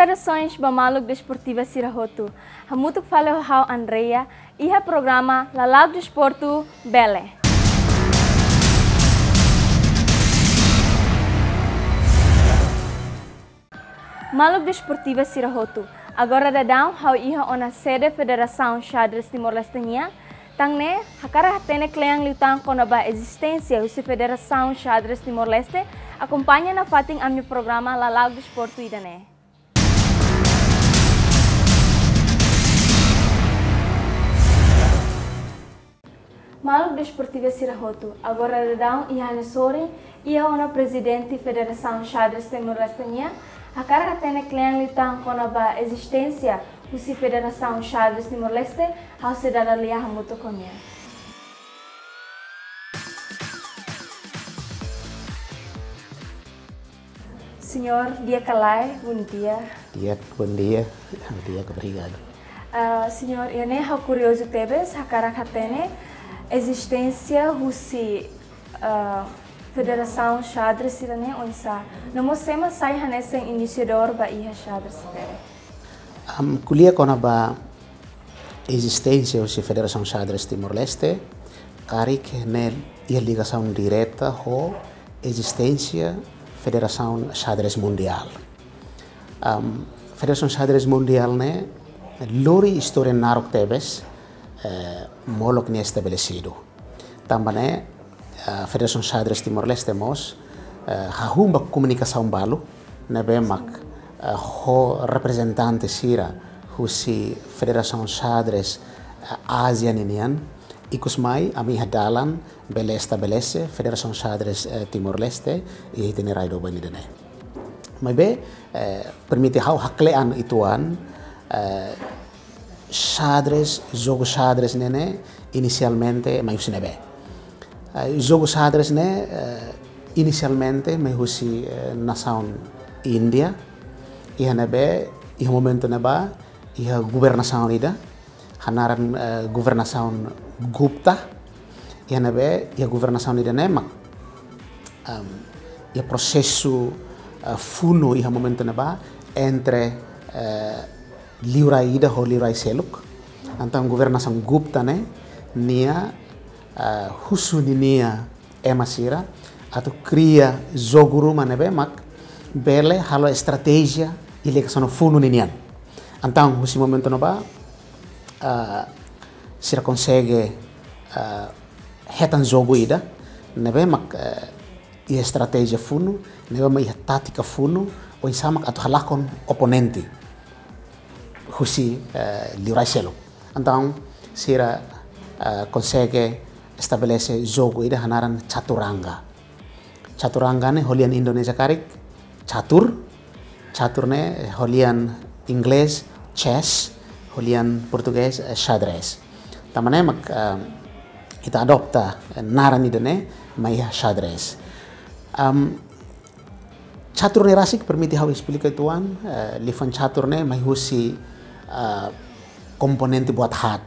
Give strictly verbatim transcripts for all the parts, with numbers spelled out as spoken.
Saudasaun ba maluk desportiva sira hotu. Hamutuk fali ho ha'u Andrea, iha programa Lala'ok Desportu Bele. Maluk desportiva sira hotu. Agora daudaun ha'u iha ona sede Federasaun Xadrez Timor-Leste nian. Tan ne'e, hakarak hatene kle'an liután kona-ba ezisténsia husi Federasaun Xadrez Timor-Leste, akompaña nafatin ami-nia programa Lala'ok Desportu ida-ne'e. Maluk desportiva sira hotu, agora daudaun iha ha'u-nia sorin, iha ona Prezidente Federasaun Xadrez Timor-Leste nian, hakarak hatene kle'an liután kona-ba ezisténsia husi Federasaun Xadrez Timor-Leste, ha'u sei dada lia hamutuk ho nia. Señór, di'ak ka lae, bom dia. Di'ak, bom dia. Di'ak, obrigadu. Ah, señór, iha ne'e ha'u kuriozu tebes, hakarak hatene ezisténsia husi, ah, Federasaun Xadrez sira-ne'e oinsá. No mós sé mak sai hanesan inisiadór ba iha xadrez sira-ne'e. Am, ko'alia kona-ba ezisténsia husi Federasaun Xadrez Timor-Leste, karik ne'e iha ligasaun direta ho ezisténsia Federasaun Xadrez Mundiál. Am, Federasaun Xadrez Mundiál ne'e lori istória naruk tebes, eh, molok nia estabelesidu. Tanba ne'e, eh, Federasaun Xadrez Timor-Leste mós, eh, hahú ba komunikasaun balu, ne'ebé mak, eh, ho reprezentante sira husi Federasaun Xadrez, eh, Ázia ninian, ikus mai ami iha dalan bele estabelese Federasaun Xadrez, eh, Timor-Leste, iha ita-nia rai doben ida-ne'e. Maibé, eh, permite ha'u hakle'an uitoan, eh, xadrez, jogu xadrez ne'e ne'e inisialmente mai husi ne'ebé. Eh, jogu xadrez ne'e, eh, inisialmente mai husi, eh, nasaun Índia, iha ne'ebé, iha momentu ne'ebá, iha governasaun ida, hanaran, eh, governasaun Gupta, iha ne'ebé, iha governasaun ida-ne'e mak, em, iha prosesu, eh, funu iha momentu ne'ebá, entre, eh, liurai ida ho liurai seluk. Entaun governasaun Gupta ne'e, nia, eh, husu ninia ema sira, atu kria jogu ruma ne'ebé mak bele halo estratéjia iha ligasaun funu ninian. Entaun husi momentu ne'ebá, eh, sira konsege, eh, hetan jogu ida, ne'ebé mak, eh, iha estratéjia funu, ne'ebé mak iha tátika funu, oinsá mak atu halakon oponente husi, eh, liurai seluk. Entaun, sira, eh, konsege estabelese jogu ida hanaran caturanga. Caturanga ne'e ho lian Indonézia karik catur. Catur ne'e ho lian Inglés chess, ho lian Portugés, eh, xadrez. Tanba ne'e mak, eh, ita adopta, eh, naran ida-ne'e mai iha xadrez. Am, catur ne'e rasik permite ha'u esplika uitoan, eh, liafuan catur ne'e mai husi, eh, komponente buat haat.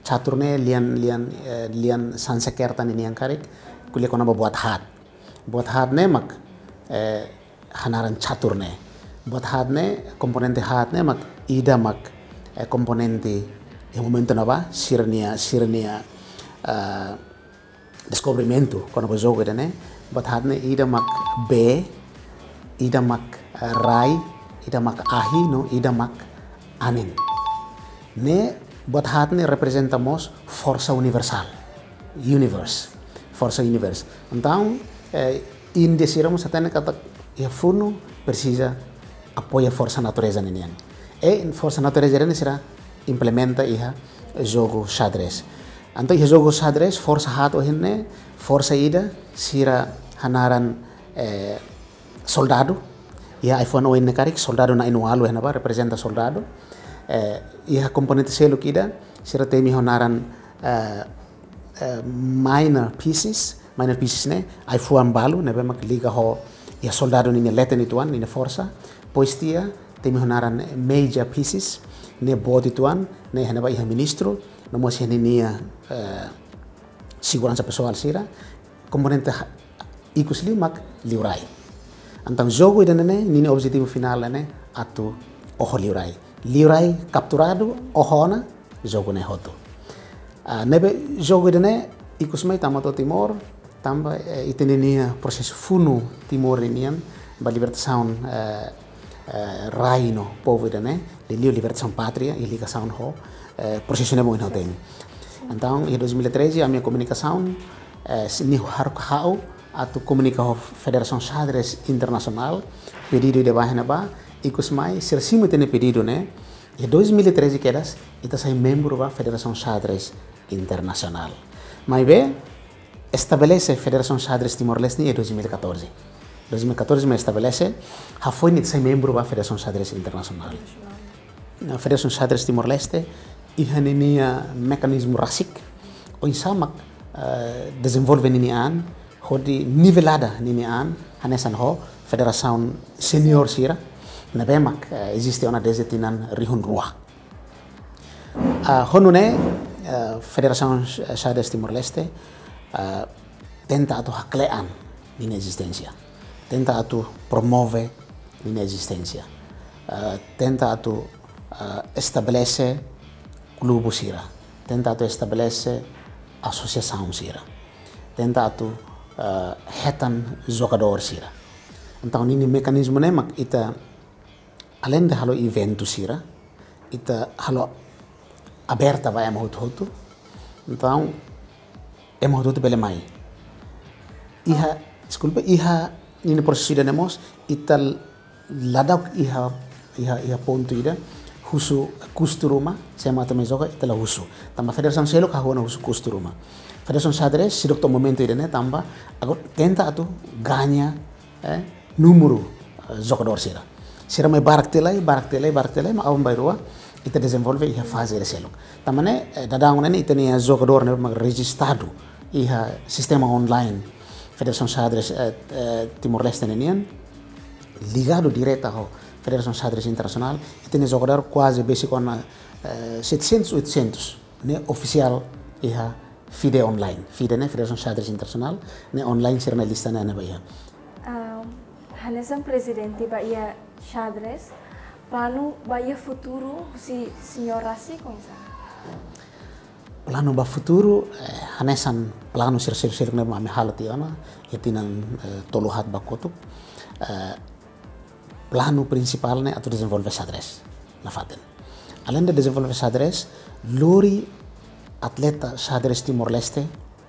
Catur ne'e lian, lian, eh, lian Sansekerta ninian karik, ko'alia kona-ba buat haat. Buat haat ne'e mak, eh, hanaran catur ne'e. Buat haat ne'e, komponente haat ne'e mak ida mak, eh, komponente iha momentu ne'ebá, sira-nia, sira-nia, eh, deskobrimentu kona-ba jogu ida-ne'e, buat haat ne'e ida mak bee, ida mak, eh, rai, ida mak ahi, no ida mak anin. Ne'e buat haat ne'e reprezenta mós forsa universál, universe, forsa universe. Entaun, eh, Índia sira mós hatene katak iha funu presiza apoia forsa natureza ninian. I forsa natureza ne'e sira implementa iha jogu xadrez. Entaun iha jogu xadrez, forsa haat ohin ne'e, forsa ida sira hanaran, eh, soldadu. Iha ai-fuan oin ne'e karik, soldadu na'in-ualu iha ne'ebá, reprezenta soldadu. Eh, iha komponente seluk ida, sira temi ho naran, eh, eh, minor pieces. Minor pieces ne'e ai-fuan balu, ne'ebé mak liga ho iha soldadu ninia leten uitoan, ninia forsa. Depois tiha, temi ho naran major pieces, ne'e boot uitoan, ne'e iha ne'ebá iha ministru, no mós iha ninia, eh, seguransa pesoál sira. Komponente ha-, ikus liu mak liurai. Entaun jogu ida-ne'e ne'e, ninia objetivu finál ne'e atu oho liurai. Liurai kapturadu, oho ona jogu ne'e hotu. Ah, ne'ebé jogu ida-ne'e ikus mai tama to'o Timor, tanba, eh, ita-ninia prosesu funu Timor ninian ba libertasaun, eh, eh, rai no povu ida-ne'e, liuliu libertasaun pátria, iha ligasaun ho, eh, prosesu ne'ebé ohin ha'u dehan. Entaun, iha dois mil e treze, ami-nia komunikasaun, eh, si-, nia haruka ha'u atu komunika ho Federasaun Xadrez Internasionál, pedidu ida ba iha ne'ebá, ikus mai, sira simu ita-nia pedidu ne'e, iha dois mil e treze kedas, ita sai membru ba Federasaun Xadrez Internasionál. Maibé, estabelese Federasaun Xadrez Timor-Leste ne'e iha dois mil e catorze. Dois mil e catorze mak estabelese, hafoin ita sai membru ba Federasaun Xadrez Internasionál. Nah, Federasaun Xadrez Timor-Leste iha ninia mekanizmu rasik, oinsá mak, eh, dezenvolve ninia an, hodi nivelada ninia an, hanesan ho federasaun seniór sira, ne'ebé mak, eh, eziste ona dezde tinan rihun rua. Ah, ho nune'e, eh, Federasaun Xadrez Timor-Leste, eh, tenta atu hakle'an ninia ezisténsia. Tenta atu promove ninia ezisténsia. Eh, tenta atu, eh, estabelese klubu sira. Tenta atu estabelese asosiasaun sira. Tenta atu, eh, hetan jogadór sira. Entaun, ninia mekanizmu ne'e mak ita, aleinde halo eventu sira, ita halo aberta ba ema hotu-hotu. Entaun, ema hotu-hotu bele mai. Iha, deskulpa, iha ninia prosesu ida-ne'e mós, ita ladún iha, iha, iha pontu ida, husu kustu ruma, se ema atu mai joga, ita la husu. Tanba federasaun seluk hahú ona husu kustu ruma. Federasaun Xadrez, seidauk to'o momentu ida-ne'e, tanba, agora tenta atu gaña, eh, númeru, eh, jogadór sira. Sira mai barak tiha lai, barak tiha lai, barak tiha lai, mak aban-bainrua, ita dezenvolve iha faze ida seluk. Tanba ne'e, eh, daudaun ne'e ita-nia jogadór ne'ebé mak rejistadu iha sistema online Federasaun Xadrez, eh, eh, Timor-Leste ninian, ligadu direta ho Federasaun Xadrez Internasionál, ita-nia jogadór kuaze besik ona, eh, setecentos, oitocentos, ne'e ofisiál iha FIDE online. FIDE ne'e Federasaun Xadrez Internasionál, ne'e online sira-nia lista ne'e, ne'e ba iha. Ah, hanesan prezidente ba iha xadrez, planu ba iha futuru husi señór rasik oinsá? Planu ba futuru, eh, hanesan planu sira seluk-seluk ne'ebé ami halo tiha ona, iha tinan, eh, tolu haat ba kotuk. Eh, planu prinsipál ne'e atu dezenvolve xadrez nafatin. Aleinde dezenvolve xadrez, lori atleta xadrez Timor-Leste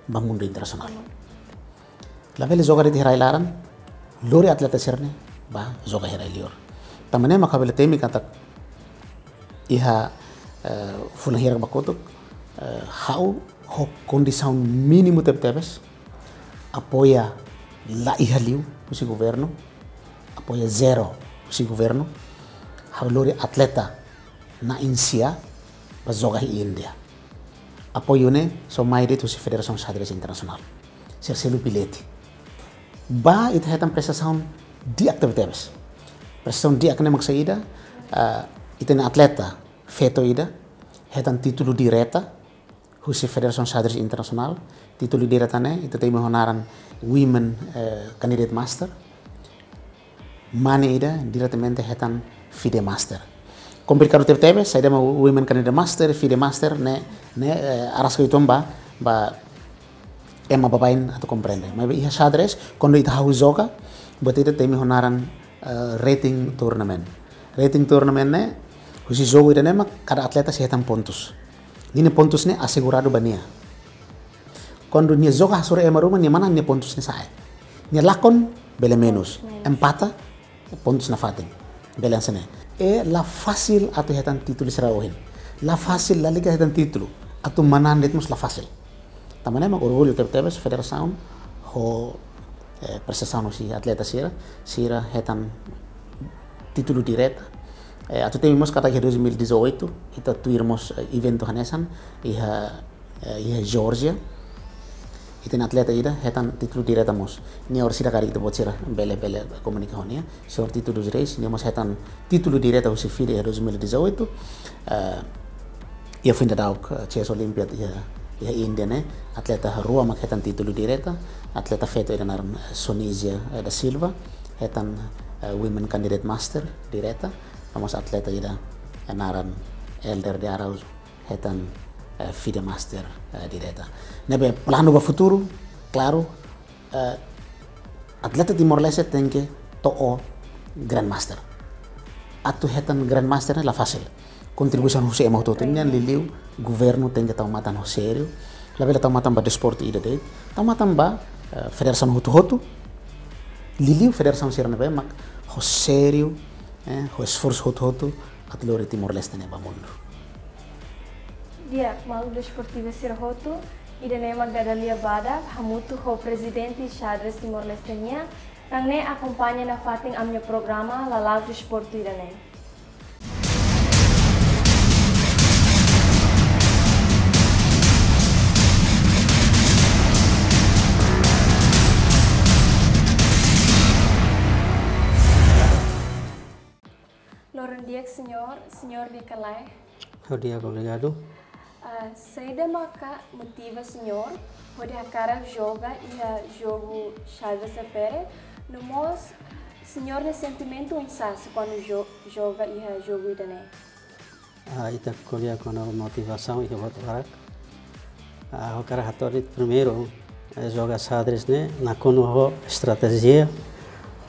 ba mundu internasionál. Labele joga de'it iha rai laran, lori atleta sira-ne'e ba joga iha rai liur. Tanba ne'e mak ha'u bele temi katak iha, eh, fulan hirak ba kotuk, eh, ha'u ho kondisaun mínimu tebetebes, apoia la iha liu husi governu, apoia zero husi governu, ha'u lori atleta na'in-sia ba joga iha Índia. Apoiu ne'e só mai de'it husi Federasaun Xadrez Internasionál. Sira selu bilhete. Ba ita hetan prestasaun di'ak tebetebes. Prestasaun di'ak ne'e mak saida, ah, ita-nia atleta feto ida hetan títulu direta husi Federasaun Xadrez Internasionál. Títulu direta ne'e ita temi ho naran Women, eh, Candidate Master. Mane ida diretamente hetan FIDE Master. Komplikadu tebetebes, saida mak Women Candidate Master, FIDE Master, ne'e, ne'e, eh, araska uitoan ba, ba ema baibain atu komprende. Maibé iha xadrez, kuandu ita hahú joga, buat ida temi ho naran, eh, rating tournament. Rating tournament ne'e, husi jogu ida-ne'e mak kada atleta sei hetan pontus. Ninia pontus ne'e aseguradu ba nia. Kuandu nia joga hasoru ema ruma, nia manán, nia pontus ne'e sa'e. Nia lakon, bele menus. Menus. Empata, pontus nafatin. Bele hanesan ne'e. I la fasil atu hetan títulu sira ohin. La fasil, lalika hetan títulu. Atu manán de'it mós la fasil. Tanba ne'e mak orgullu tebetebes federasaun ho, eh, prestasaun husi atleta sira, sira hetan títulu direta. Eh, atu temi mós katak iha dois mil e dezoito, ita tuir mós, eh, eventu hanesan, iha, eh, iha Geórjia. Ita-nia atleta ida hetan títulu direta mós. Nia orsida karik ita-boot sira bele, bele komunika ho nia. Señór Tito dos Reis, nia mós hetan títulu direta husi FIDE iha dois mil e dezoito. Eh, iha foin daudauk, eh, Chess Olympiad iha, iha Índia ne'e, atleta rua mak hetan títulu direta, atleta feto ida naran, eh, Sonisia, eh, da Silva, hetan, eh, Women Candidate Master direta, no mós atleta ida, eh, naran Elder de Araújo, hetan, eh, FIDE Master, eh, direta. Ne'ebé planu ba futuru, klaru, eh, atleta Timor-Leste tenke to'o Grandmaster. Atu hetan Grandmaster ne'e la fasil. Kontribuisaun husi ema hotu-hotu nian, liuliu governu tenke tau matan ho sériu. Labele tau matan ba desportu ida de'it. Tau matan ba, eh, federasaun hotu-hotu. Liuliu federasaun sira ne'ebé mak ho sériu, eh, ho esforsu hotu-hotu atu lori Timor-Leste ne'e ba mundu. Di'ak, maluk desportivu sira hotu, ida-ne'e mak dada lia badak, hamutuk ho Prezidente Xadrez Timor-Leste nian, tan ne'e akompaña nafatin ami-nia programa Lala'ok Desportu ida-ne'e. Loron di'ak, señór. Señór di'ak ka lae? Ha'u di'ak, obrigadu. Ah, saida maka motiva señór hodi hakarak joga iha jogu xadrez refere, no mós señór nia sentimentu oinsá kuandu jo-, joga iha jogu ida-ne'e? Ah, ita ko'alia kona-ba motivasaun iha buat barak. Ah, ha'u hakarak hato'o de'it primeiru, eh, joga xadrez ne'e nakonu ho estratéjia,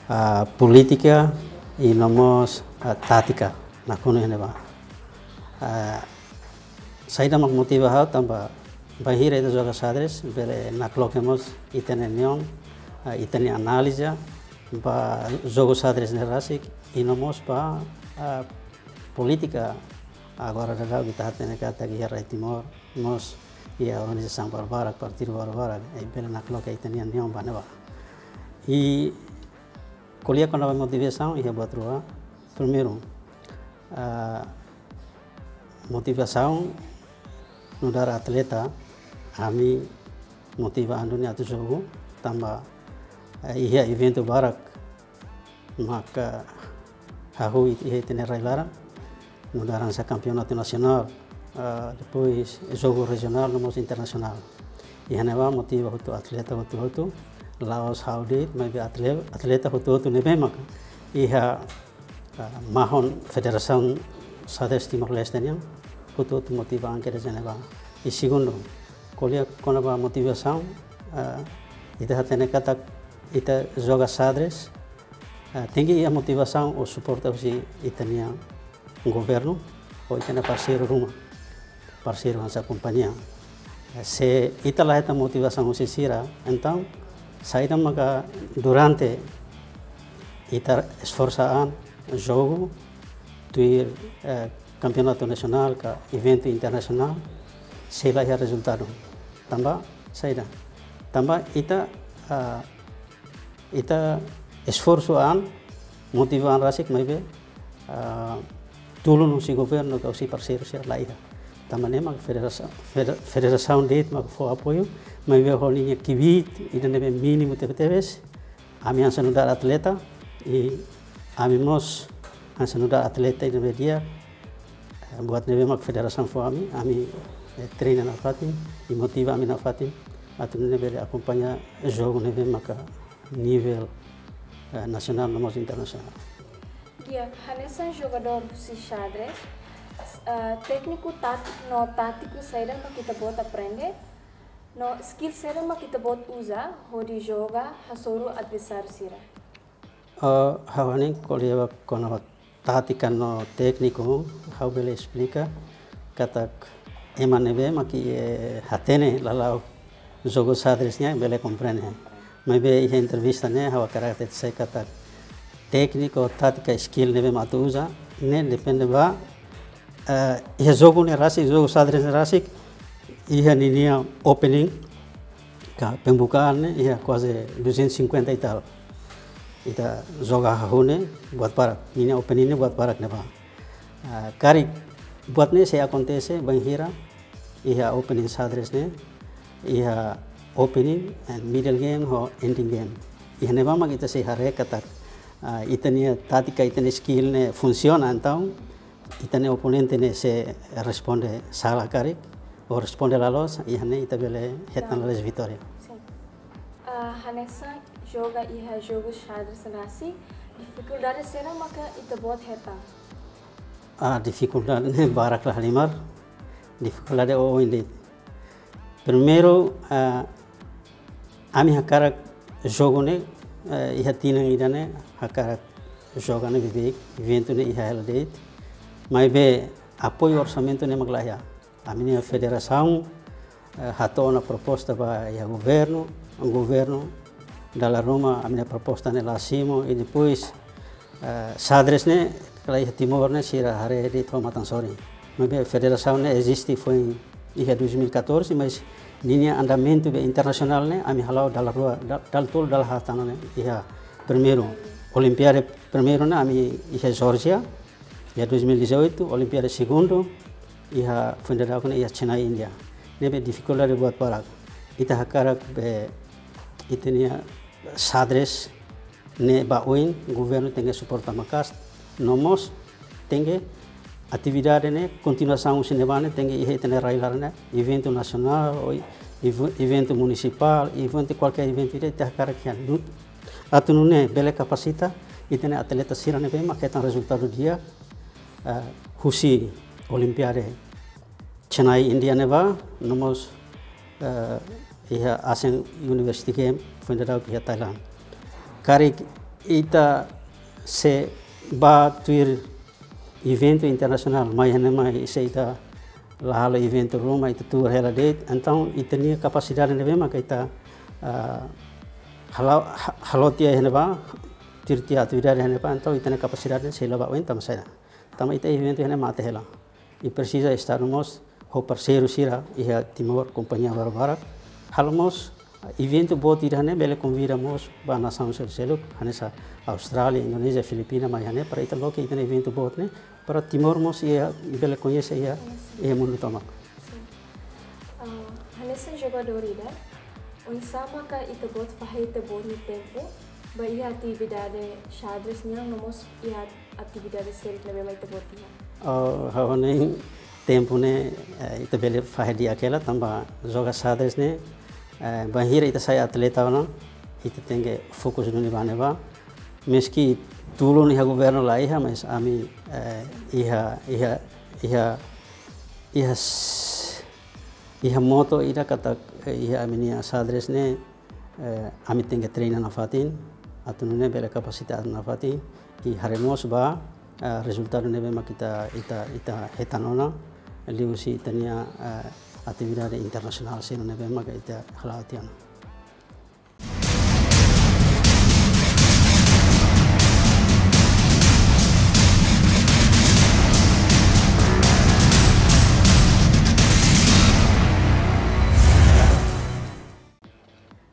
ah, polítika, i no mós, ah, tátika, nakonu iha ne'ebá. Ah, saida mak motiva ha'u tanba bainhira ita joga xadrez, bele nakloke mós ita-nia neon, ah, ita-nia analiza ba jogu xadrez ne'e rasik, i no mós ba, ah, polítika agora daudaun ita hatene katak iha rai Timor, mós iha organizasaun barbarak, partidu barbarak, i bele nakloke ita-nia neon ba ne'ebá. I ko'alia kona-ba motivasaun iha buat rua. Primeiru, ah, motivasaun nu'udar atleta, ami motiva an duni atu jogu, tanba, eh, iha eventu barak maka hahú iha ita-nia rai laran, nu'udar hanesan kampeonatu nasionál, ah, depois jogu rejionál no mós internasionál. Iha ne'ebá motiva hotu atleta hotu-hotu, la'ós ha'u de'it, maibé atle-, atleta hotu-hotu ne'ebé maka iha, ah, mahon Federasaun Xadrez Timor-Leste nian, hotu-hotu motiva an kedas iha ne'ebá. I segundu, ko'alia kona-ba motivasaun, ah, ita hatene katak ita joga xadrez, ah, tenke iha motivasaun ou suporta husi ita-nia governu, ou ita-nia parseiru ruma, parseiru hanesan kompañia. Se ita la hetan motivasaun husi sira, entaun, saida maka durante ita esforsa an jogu, tuir, eh, kampeonatu nasionál ka eventu internasionál, sei la iha rezultadu. Tanba saida? Tanba ita, ah, ita esforsu an, motiva an rasik, maibé, ah, tulun husi governu ka husi parseiru sira la iha. Tanba ne'e mak federasa-, federa-, federasaun de'it mak fó apoiu, maibé ho ninia kbiit ida ne'ebé mínimu tebetebes, ami hanesan nu'udar atleta, i ami mós hanesan nu'udar atleta ida ne'ebé di'ak, eh, buat ne'ebé mak federasaun fó ami, ami, eh, treina nafatin, i motiva ami nafatin, atu nune'e bele akompaña jogu ne'ebé maka nivel, eh, nasionál no mós internasionál. Di'ak, hanesan jogadór husi xadrez, eh, tékniku, tat-, no tátiku saida mak ita-boot aprende, no skill saida mak ita-boot uza hodi joga hasoru adversáriu sira? Eh, ha'u hanoin ko'alia ba kona-ba tátika no tékniku, ha'u bele esplika katak ema ne'ebé mak, eh, hatene lala'ok jogu xadrez nian bele komprende. Maibé iha entrevista ne'e ha'u hakarak hatete sai katak tékniku, tátika, skill ne'ebé mak atu uza, ne'e depende ba, eh, iha jogu ne'e rasik, jogu xadrez ne'e rasik, iha ninia opening ka pembukaan ne'e iha kuaze duzentos e cinquenta e tal. Ita joga hahú ne'e buat barak, ninia opening ne'e buat barak ne'ebá. Ah, karik buat ne'e sei akontese bainhira iha opening xadrez ne'e, iha opening and middle game ho ending game. Iha ne'ebá mak ita sei haree katak, ah, ita-nia tátika, ita-nia skill ne'e funsiona, entaun ita-nia oponente ne'e sei responde sala karik, ou responde la loos, iha ne'e ita bele hetan, ya, lalais vitória. Sin. Ah, hanesan joga iha jogu xadrez rasik, difikuldade saida maka ita-boot hetan? Ah, difikuldade ne'e barak la halimar. Difikuldade oioin de'it. Primeiru, ah, ami hakarak jogu ne'e, eh, iha tinan ida-ne'e, hakarak joga ne'e beibeik, eventu ne'e iha hela de'it. Maibé apoiu orsamentu ne'e mak la iha. Ami-nia federasaun, eh, hato'o ona proposta ba iha governu, governu dala ruma ami-nia proposta ne'e la simu, i depois, eh, xadrez ne'e, kala iha Timor ne'e, sira haree de'it ho matan sorin. Maibé federasaun ne'e eziste foin iha dois mil e catorze, mas ninia andamentu be internasionál ne'e, ami hala'o dala rua, da-, dala tolu, dala haat ona ne'e, iha primeiru, Olimpiade primeiru ne'e, ami iha Georgia, iha dois mil e dezoito, Olimpiade segundu, iha foin daudauk ne'e iha Chennai, Índia. Ne'ebé difikuldade buat barak. Ita hakarak be ita-nia xadrez ne'e ba oin, governu tenke suporta maka'as, no mós tenke atividade ne'e, kontinuasaun husi ne'ebá ne'e, tenke iha ita-nia rai-laran ne'e, eventu nasionál, ou ev-, eventu munisipál, eventu kualkér eventu ida ita hakarak iha. Nu-, atu nune'e bele kapasita ita-nia atleta sira ne'ebé mak hetan rezultadu di'ak, eh, husi Olimpiade Chennai, Índia ne'ebá, no mós, eh, iha Asian University Game, foin daudauk iha Thailand. Karik ita sei bá tuir eventu internasionál, mai iha ne'e mai, se ita la halo eventu ruma, ita tuur hela de'it, entaun ita-nia kapasidade ne'ebé maka ita, ah, halo, ha-, halo tiha iha ne'ebá, tuir tiha atividade iha ne'ebá, entaun ita-nia kapasidade sei la ba oin, tanba saida? Tanba ita eventu iha ne'e mate hela. I presiza Estadu mós ho parseiru sira iha Timor, kompañia barak-barak. Halo mós eventu boot ida ne'e bele konvida mós ba nasaun seluk-seluk, hanesan Austrália, Indonézia, Filipina, mai iha ne'e para ita loke ita-nia eventu boot ne'e, para Timor mós iha bele koñese iha, iha mundu tomak. Sin. Ah, hanesan jogadór ida, oinsá maka ita-boot fahe ita-boot nia tempu ba iha atividade xadrez nian no mós iha atividade seluk ne'ebé mak ita-boot iha? Oh, ha'u hanoin tempu ne'e, eh, ita bele fahe di'ak hela tanba joga xadrez ne'e, eh, bainhira ita sai atleta ona, ita tenke fokus duni ba ne'ebá. Meski tulun iha governu la iha, mas ami, eh, iha, iha, iha, iha s-, iha moto ida katak, eh, iha ami-nia xadrez ne'e, eh, ami tenke treina nafatin, atu nune'e bele kapasita nafatin, i haree mós ba, eh, rezultadu ne'ebé mak ita, ita, ita hetan ona, liuhusi ita-nia, eh, atividade internasionál sira ne'ebé mak ita hala'o tiha ona.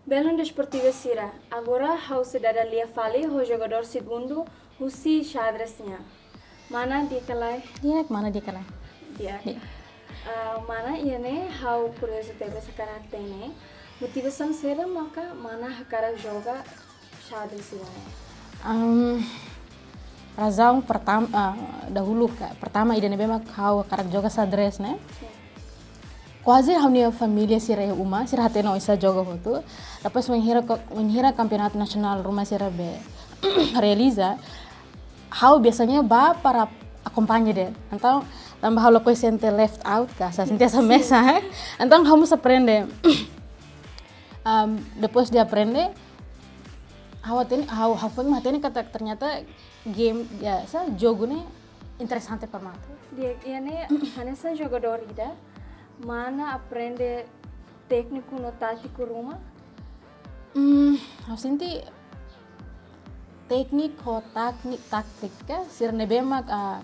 Belun desportiva sira, agora ha'u sei dada lia fali ho jogadór segundu husi xadrez nian. Mana di'ak ka lae? Di'ak, mana di'ak ka lae? Di'ak. Di'ak. Ah, mana, iha ne'e ha'u kuriozu tebes hakarak hatene motivasaun saida maka mana hakarak joga xadrez ida-ne'e? Am, razaun pertam-, ah, dahuluk ka, pertama ida ne'ebé mak ha'u hakarak joga xadrez ne'e. Sin. Kuaze ha'u-nia família sira iha uma, sira hatene oinsá joga hotu. Depois wainhira ko-, wainhira kampeonatu nasionál ruma sira be realiza, ha'u biasanya bá para akompaña de'it. Entaun, tanba ha'u lakohi sente left out ka, sa sente sa mesa, eh. Entaun ha'u mós aprende. Am, depois de aprende, ha'u hatene, ha'u, ha'u foin hatene katak ternyata game, ya, sa, jogu ne'e interesante para mate. Di'ak, iha ne'e, hanesan jogadór ida, mana aprende tékniku no tátiku ruma? Hmm, ha'u sente tékniku ho taknik, tátika, sira ne'ebé mak, ah,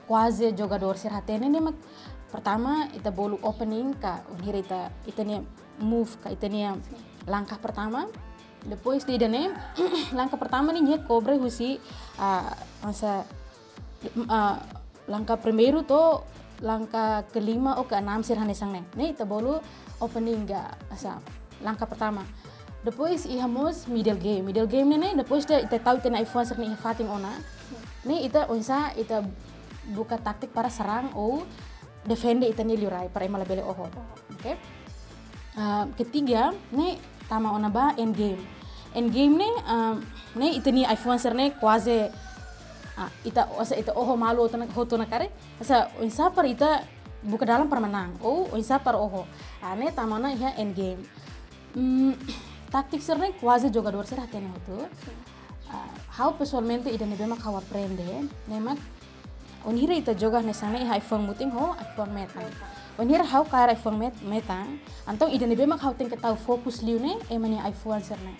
kuaze jogadór sira hatene ne'e mak pertama ita bolu opening ka, wainhira ita, ita-nia move ka, ita-nia langkah pertama. Depois de ida-ne'e, langkah pertama ne'e nia kobre husi, ah, hanesan, ah, langkah primeiru to'o langkah kelima ou keenam sira hanesan ne'e. Ne'e ita bolu opening ka, hanesan langkah pertama. Depois iha mós middle game. Middle game ne'e, ne'e depois de ita tau ita-nia ai-fuan sira-ne'e iha fatin ona. Ne'e ita oinsá ita buka tátika para serang ou defende ita-nia liurai para ema labele oho. Oke. Ah, ketiga, ne'e tama ona ba end game. End game ne'e, ah, ne'e ita-nia ai-fuan sira-ne'e kuaze, Ah, ita, asa ita oho malu hotu ona, hotu ona karik, asa oinsá para ita buka dalan para manán, ou oinsá para oho. Ah, ne'e tama ona iha end game. Hmm, taktik sira-ne'e kuaze jogadór sira hatene hotu. Ah, ha'u pesoalmente ida ne'ebé mak ha'u aprende, ne'e mak wainhira ita joga hanesan ne'e iha ai-fuan mutin ho ai-fuan metan. Wainhira ha'u kaer ai-fuan met-, metan, entaun ida ne'ebé mak ha'u tenke tau fokus liu ne'e ema nia ai-fuan sira-ne'e.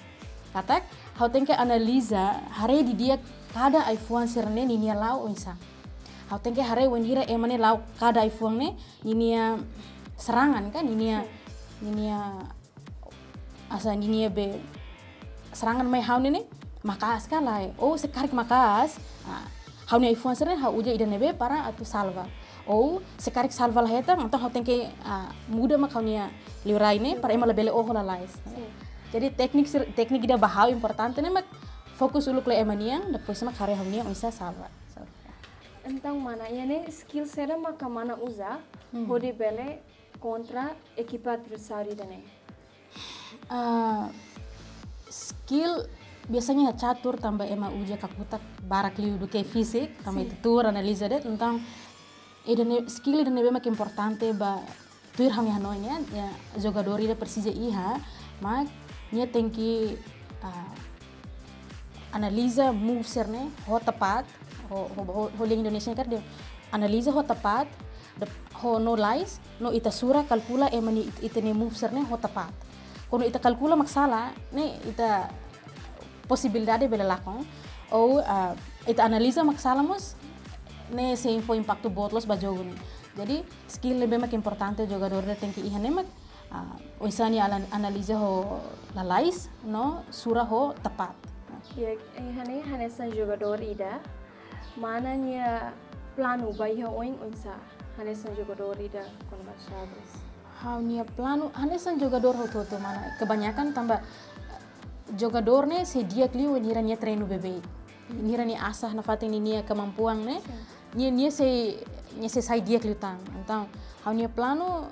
Katak, ha'u tenke analiza haree didi'ak kada ai-fuan sira-ne'e ninia la'o oinsá. Ha'u tenke haree wainhira ema ne'e la'o kada ai-fuan ne'e ninia serangan ka, ninia, ninia asa ninia be serangan mai ha'u ne'e ne'e maka'as ka lae. Ou se karik maka'as, ah, ha'u-nia ai-fuan sira-ne'e ha'u uza ida ne'ebé para atu salva. Ou se karik salva la hetan, entaun ha'u tenke, ah, muda mak ha'u-nia liurai ne'e para ema labele oho lalais. Sin. Jadi teknik sir-, teknik ida ba ha'u importante ne'e mak fokus uluk lai ema nian, depois mak haree ha'u-nian oinsá salva. So, ya. Entaun mana, iha ne'e skill saida maka mana uza, hmm, hodi bele kontra ekipa adversáriu ida-ne'e? Ah, skill biasanya iha catur tanba ema uza kakutak barak liu duké fisik, tanba, sin, ita tuur analiza de'it, entaun ida ne'e skill ida ne'ebé mak importante ba tuir ha'u-nia hanoin, ya, jogadór ida presiza iha, mak nia tenke, ah, analiza move sira-ne'e ho tepat, ho, ho, ho, ho lian Indonesia karik dehan analiza ho tepat, dep-, ho no lais, no ita sura kalkula ema nia it-, ita-nia move sira-ne'e ho tepat. Kuandu ita kalkula mak sala, ne'e ita posibilidade bele lakon, ou, ah, ita analiza mak sala mós, ne'e sei fó impaktu boot loos ba jogu ne'e. Jadi, skill ne'ebé mak importante jogadór ida tenke iha ne'e mak, ah, oinsá nia alan-, analiza ho lalais, no sura ho tepat. Ya, iha ne'e hanesan jogadór ida, mana nia planu ba iha oin oinsá, hanesan jogadór ida kona-ba xadrez? Ha'u-nia planu, hanesan jogadór hotu-hotu mana, kebanyakan tanba, eh, jogadór ne'e sei di'ak liu wainhira nia treinu beibeik. Wainhira nia asah nafatin ninia kemampuan ne'e, sin, nia, nia sei, nia sei sai di'ak liután. Entaun, ha'u-nia planu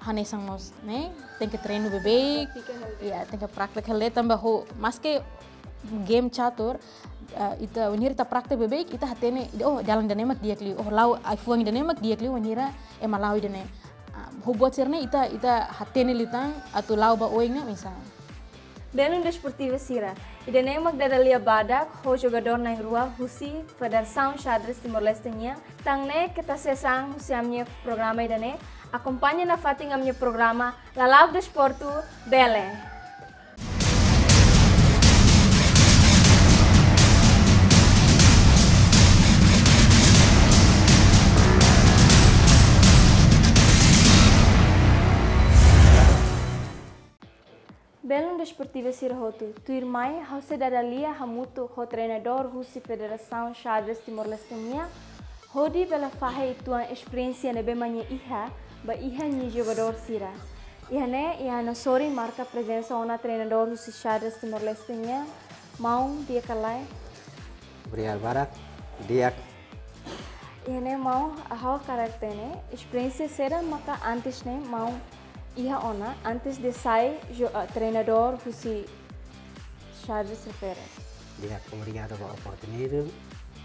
hanesan mós ne'e, tenke treinu beibeik. Prátika hela de'it. Ya, tenke prátika hela de'it tanba ho, maske game catur, eh, ita, wainhira ita prátika beibeik, ita hatene, oh, dalan ida-ne'e mak di'ak liu, oh, la'o ai-fuan ida-ne'e mak di'ak liu, wainhira ema la'o ida-ne'e. Ah, ho buat sira-ne'e ita, ita hatene liután, atu la'o ba oin ne'e, misal. Belun desportiva sira, ida-ne'e mak dada lia badak ho jogadór na'in-rua husi Federasaun Xadrez Timor-Leste nian, tan ne'e keta sesang husi ami-nia programa ida-ne'e, akompaña nafatin ami-nia programa Lala'ok Desportu, bele. Belun desportiva sira hotu, tuirmai ha'u sei dada lia hamutuk ho treinadór husi Federasaun Xadrez Timor-Leste nian, hodi bele fahe uitoan esperiénsia ne'ebé mak nia iha, ba iha nia jogadór sira. Iha ne'e, iha ha'u-nia sorin marka prezensa ona treinadór husi Xadrez Timor-Leste nian, maun di'ak ka lae? Obrigadu barak, di'ak. Iha ne'e maun, ha'u hakarak hatene, esperiénsia saida maka antes ne'e maun iha ona, antes de sai jo-, ah, treinadór husi xadrez refere? Di'ak, obrigadu ba oportunidade.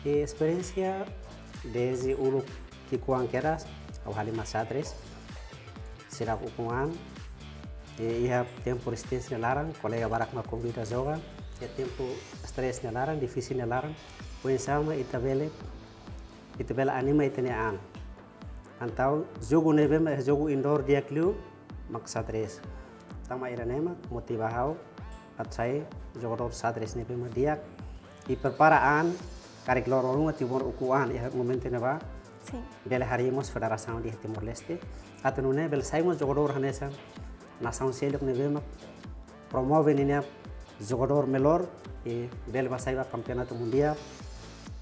I esperiénsia dezde uluk ki'ikoan kedas, ha'u halimar xadrez. Seidauk ukun an, i iha tempu rezisténsia nia laran, kolega barak mak konvida joga, iha tempu stress nia laran, difisil nia laran, oinsá mak ita bele, ita bele anima ita-nia an. Entaun jogu ne'ebé mak jogu indoor di'ak liu mak xadrez. Tanba ida-ne'e mak motiva ha'u atu sai jogadór xadrez ne'ebé mak di'ak. I prepara an, karik loron ruma Timor ukun an iha momentu ne'ebá. Sin. Bele harii mós federasaun iha Timor-Leste. Atu nune'e bele sai mós jogadór hanesan nasaun seluk ne'ebé mak promove ninia jogadór melhor, i bele bá sai ba kampeonatu mundiál,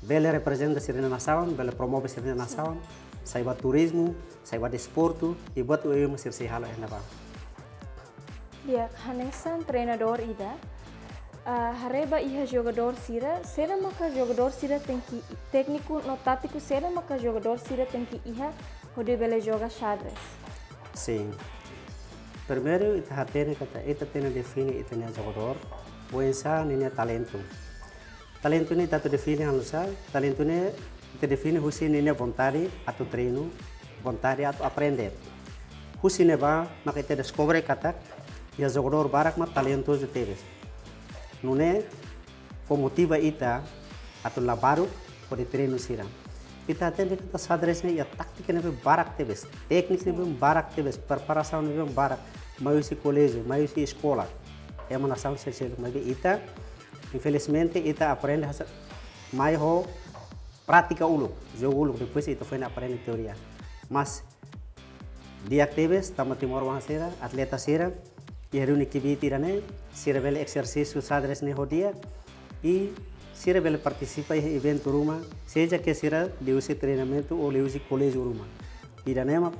bele reprezenta sira-nia nasaun, bele promove sira-nia nasaun, sai ba turizmu, sai ba desportu, i buat oioin mak sira sei halo iha ne'ebá. Di'ak, hanesan treinadór ida, ah, haree ba iha jogadór sira, saida maka jogadór sira tenke, tékniku no tátiku saida maka jogadór sira tenke iha hodi bele joga xadrez? Sin. Primeiru, ita hatene katak ita tenke define ita-nia jogadór, oinsá ninia talentu. Talentu ne'e ita atu define hanesan, talentu ne'e ita define husi ninia vontade atu treinu, vontade atu aprende. Husi ne'ebá maka ita deskobre katak iha jogadór barak mak talentozu tebes. Nune'e fó motiva ita atu la baruk hodi treinu sira. Ita hatene katak xadrez ne'e iha táktika ne'ebé barak tebes, téknika ne'ebé barak tebes, preparasaun ne'ebé barak, mai husi koléjiu, mai husi eskola. Ema nasaun seluk-seluk, maibé ita, infelizmente, ita aprende hanesan mai ho prátika uluk, jogu uluk, depois ita foin aprende teoria. Mas di'ak tebes tanba timoroan sira, atleta sira, iha duni kbiit ida-ne'e, sira bele ezersísiu xadrez ne'e ho di'ak, i sira bele partisipa iha eventu ruma, seja ke sira liuhusi treinamentu ou liuhusi koléjiu ruma. Ida-ne'e mak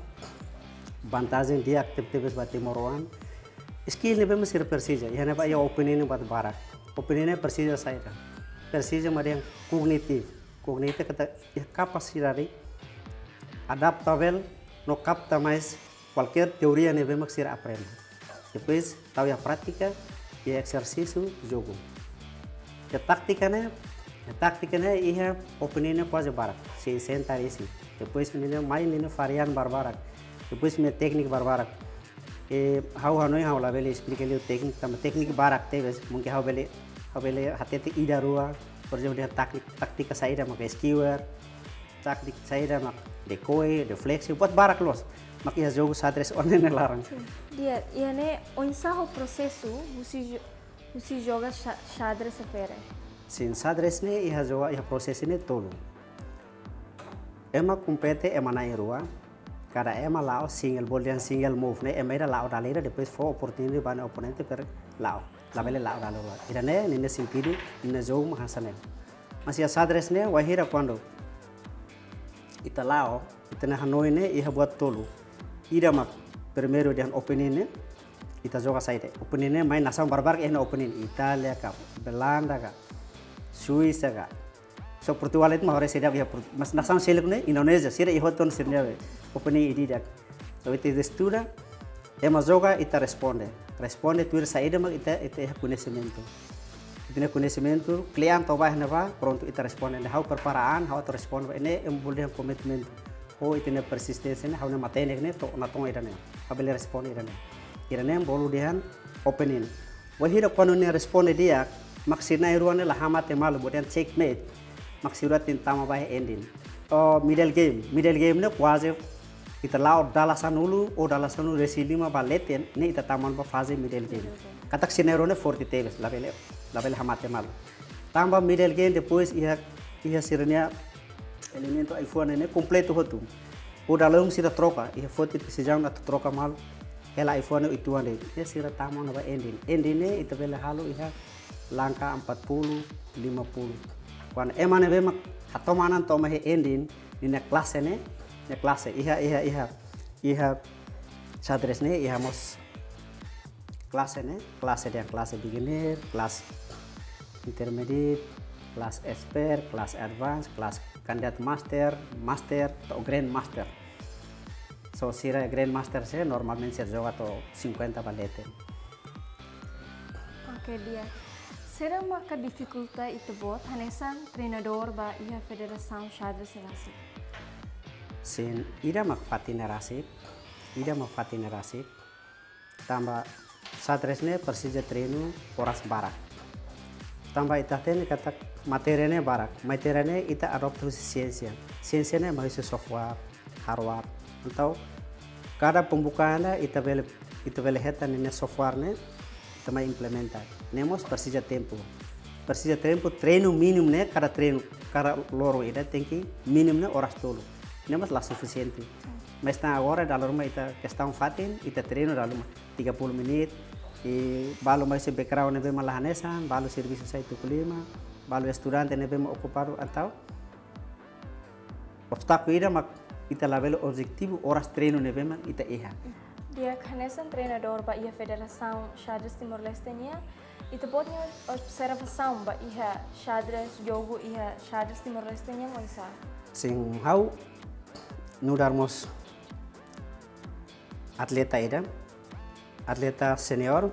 vantajen di'ak tebetebes ba timoroan. Skill ne'ebé mak sira presiza, iha ne'ebá iha opinion ne'e buat barak. Opinion ne'e presiza saida? Presiza mak dehan kognitivu. Kognitivu katak iha kapasidade adaptavel no kapta mais kualkér teoria ne'ebé mak sira aprende. Depois tau iha prátika, iha ezersísiu, jogu. Iha táktika ne'e, iha táktika ne'e iha opinion ne'e kuaze barak, sei senta resi. Depois ninia mai ninia varian barbarak. Depois mai téknika barbarak. E, ha'u hanoin ha'u labele esplika liu téknika, tanba téknika barak tebes, mungkin ha'u bele, ha'u bele hatete ida rua, por ezemplu, dehan táktik-, táktika saida maka skewer, táktika saida mak decoy, defleksi, buat barak loos. Mak iha jogu xadrez oan ne'e nia laran. Sin. Di'ak, iha ne'e oinsá ho prosesu husi jo-, husi joga xa-, xadrez refere? Sin, xadrez ne'e iha joga, iha prosesu ne'e tolu. Ema kompete, ema na'in-rua, kada ema la'o single, bolu dehan single move ne'e, ema ida la'o dala ida, depois fó oportunidade ba nia oponente para la'o. Labele la'o dala rua. Ida-ne'e ninia sentidu, ninia jogu mak hanesan ne'e. Mas iha xadrez ne'e, wainhira kuandu ita la'o, ita-nia hanoin ne'e iha buat tolu. Ida mak primeiru dehan opening ne'e, ita joga saida. Opening ne'e mai nasaun barbarak iha nia opening. Itália ka, Belanda ka, Suísa ka. So Portugal itu mah haree seidauk iha Port-, mas nasaun seluk ne'e Indonézia, sira iha hotu sira-nia opening ida-idak. So ita estuda, ema joga, ita responde. Responde tuir saida mak ita, ita iha koñesimentu. Ita-nia koñesimentu, kle'an to'o ba iha ne'ebá, prontu ita responde. Ne'e ha'u prepara an, ha'u atu responde ba. Ne'e ema bolu dehan komitmentu. Ho ita-nia persisténsia ne'e, ha'u-nia matenek ne'e to'o ona to'o ida-ne'e. Ha'u bele responde ida-ne'e. Ida-ne'e ema bolu dehan opening. Wainhira kuandu nia responde di'ak, mak sira na'in-rua ne'e la hamate malu, bolu dehan checkmate. Mak sira tenke tama ba iha ending. Oh, middle game. Middle game ne'e kuaze ita la'o dala sanulu ou dala sanulu-resin-lima ba leten, ne'e ita tama ba faze middle game. Middle game. Katak sira na'in-rua ne'e forte tebes, labele, labele hamate malu. Tanba middle game depois iha, iha sira-nia elementu ai-fuan ne'e kompletu hotu. Ou dala ruma sira troka, iha foti desizaun atu troka malu, hela ai-fuan ne'e uitoan de'it. Ne'e sira tama ona ba ending. Ending ne'e ita bele halo iha langkah empat puluh, lima puluh. Kuandu ema ne'ebé mak hatoman an to'o mai iha ending, ninia klase ne'e, nia klase, iha, iha, iha, iha xadrez ne'e, iha mós klase ne'e, klase dehan klase beginner, klase intermediate, klase expert, klase advanced, klase kandidat master, master, to'o grandmaster. So, sira grandmaster sira normalmente sira joga to'o cinquenta ba leten. Oke, di'ak. Saida maka difikulta ita-boot hanesan treinadór ba iha Federasaun Xadrez rasik? Sin, ida mak fatin ne'e rasik, ida mak fatin ne'e rasik. Tanba xadrez ne'e presiza treinu oras barak. Tanba ita hatene katak matéria ne'e barak. Matéria ne'e ita adapta husi siénsia. Siénsia ne'e mai husi software, hardware. Entaun, kada pembukaan ne'e ita bele, ita bele hetan ninia software ne'e, ita mai implementa. Ne'e mós presiza tempu. Presiza tempu, treinu mínimu ne'e, kada treinu, kada loron ida tenke mínimu ne'e oras tolu. Ne'e mós la sufisiente. Mas tan agora, dala ruma ita kestaun fatin, ita treinu dala ruma tiga puluh menit, i balu mai husi background ne'ebé mak la hanesan, balu servisu sai tuku lima, balu estudante ne'ebé mak okupadu, entaun obstákulu ida mak ita labele objetivu oras treinu ne'ebé mak ita iha. Di'ak, hanesan treinadór ba iha Federasaun Xadrez Timor-Leste nian, ita-boot nia observasaun ba iha xadrez, jogu iha xadrez Timor-Leste nian oinsá? Sin, ha'u nu'udar mós atleta ida, atleta senior,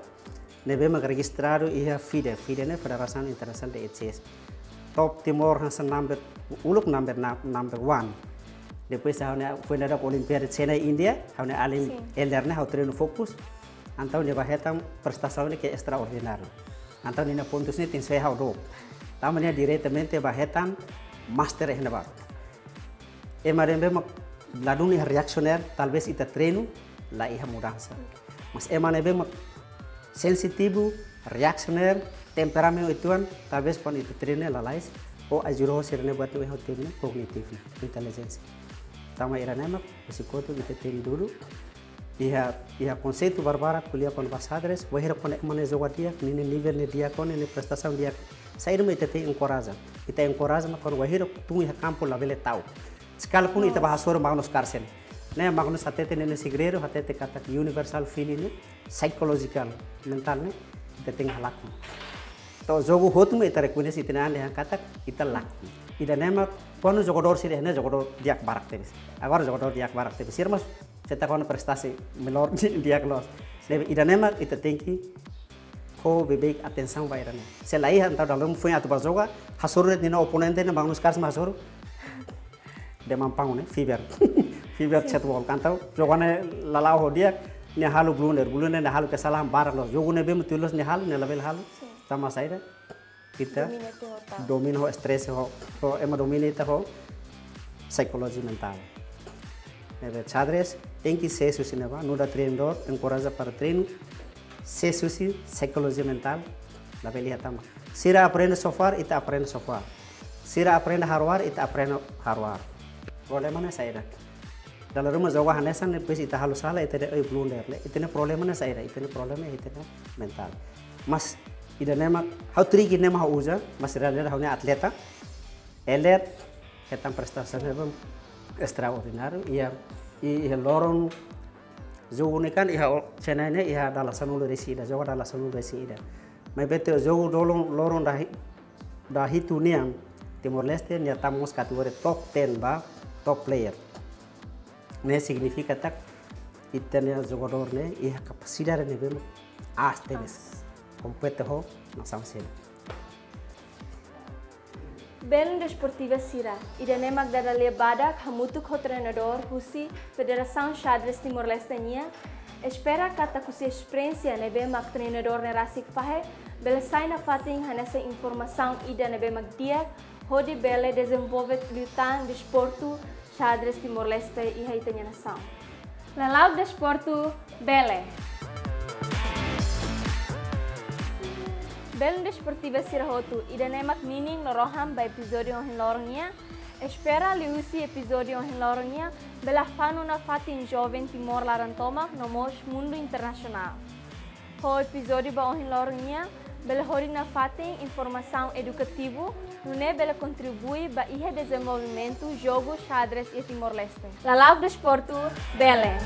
ne'ebé mak rejistradu iha FIDE, FIDE ne'e Federasaun Internasionál de Chess. top Timor hanesan number, uluk number, na-, number one. Depois ha'u-nia foin dadauk Olimpiada China, India, ha'u-nia alin Sin. Elder ne'e ha'u treinu fokus. Entaun nia bá hetan prestasaun ne'e ke estraordináriu. Entaun nia pontus ne'e tenke ha'u dook. Tanba nia diretamente bá hetan master iha ne'ebá. Ema ne'ebé mak ladún iha reaksionáriu, talvés ita treinu la iha mudansa. Mas ema ne'ebé mak sensitivu, reaksionáriu, temperamentu uitoan, talvés kuandu ita treinu lalais, ou ajuda sira-ne'e buat ne'e iha tema kognitivu, intelijénsia. Tanba ida-ne'e mak, husi kotuk ita tenke dudu, iha, iha konseitu barbarak ko'alia kona-ba xadrez, wainhira kuandu ema ne'e joga di'ak, ninia nivel ne'e di'ak, kuandu ninia prestasaun di'ak, saida mak ita tenke enkoraja. Ita enkoraja mak kuandu wainhira tun iha kampu labele ta'uk. Sekalipun ita bá hasoru Magnus Carlsen. Ne'e Magnus hatete ninia segredu, hatete katak universal feeling ne'e, psychological, mentál ne'e, ita tenke halakon. To'o jogu hotu mak ita rekoñese ita-nia an dehan katak ita lakon. Ida-ne'e mak kuandu jogadór sira ne'e jogadór di'ak barak tebes. Agora jogadór di'ak barak tebes. Sira mós seta kuandu prestasi melhor di'ak loos. Ne'ebé ida-ne'e mak ita tenke ho beibeik atensaun ba ida-ne'e. Se la iha entaun dala ruma foin atu bá joga, hasoru de'it ninia oponente ne'e Magnus Carlsen mak hasoru. Dehan mampang ne'e, fever. Fever chat walk. Entaun joga ne'e la la'o ho di'ak, nia halo blunder, blunder nia halo kesalahan barak loos. Jogu ne'ebé mak tuir loos nia halo, nia labele halo. Sin. Tanba saida? Ita Domina ita ho ta'uk. Domina ho stress ho, ho ema domina ita ho psikologi mentál. Ne'ebé xadrez, tenke ses husi ne'ebá, nu'udar treinadór, enkoraja para treinu, ses husi psikologi mentál, labele iha tama. Sira aprende sofá, ita aprende sofá. Sira aprende haroar, ita aprende haroar. Problema ne'e saida? Dala ruma joga hanesan ne'e, depois ita halo sala, ita dehan oi blunder. Ne'e, ita-nia problema ne'e saida? Ita-nia problema, ita-nia mentál. Mas, ida-ne'e mak, ha'u trik ne'e mak ha'u uza, mas realidade ha'u-nia atleta. Elder, hetan prestasaun ne'ebé estraordináriu, iha, i, iha loron, jogu ne'e kan, iha o-, China ne'e, iha dala sanulu-resin-ida, joga dala sanulu-resin-ida. Maibé to'o jogu loron, loron dahi-, dahitu nian, Timor-Leste, nia tama mós kategoria top ten ba, top player. Ne'e signifika katak, ita-nia jogadór ne'e, iha kapasidade ne'ebé aas tebes. Kompete ho, nasaun sira. Belun desportiva sira, ida-ne'e mak dada lia badak hamutuk ho treinadór husi Federasaun Xadrez Timor-Leste nian, espera katak husi esperiénsia ne'ebé mak treinadór ne'e rasik fahe, bele sai nafatin hanesan informasaun ida ne'ebé mak di'ak, hodi bele dezenvolve liután desportu xadrez Timor-Leste iha ita-nia nasaun. Lala'ok desportu, bele. Belun desportiva sira hotu, ida-ne'e mak ninin lorohan ba epizódiu ohin loron nian. Espera liuhusi epizódiu ohin loron nian, bele fanu nafatin joven Timor laran tomak no mós mundu internasionál. Ho epizódiu ba ohin loron nian, bele hodi nafatin informasaun edukativu, nune'e bele kontribui ba iha dezenvolvimentu jogu xadrez iha Timor-Leste. Lala'ok desportu, bele.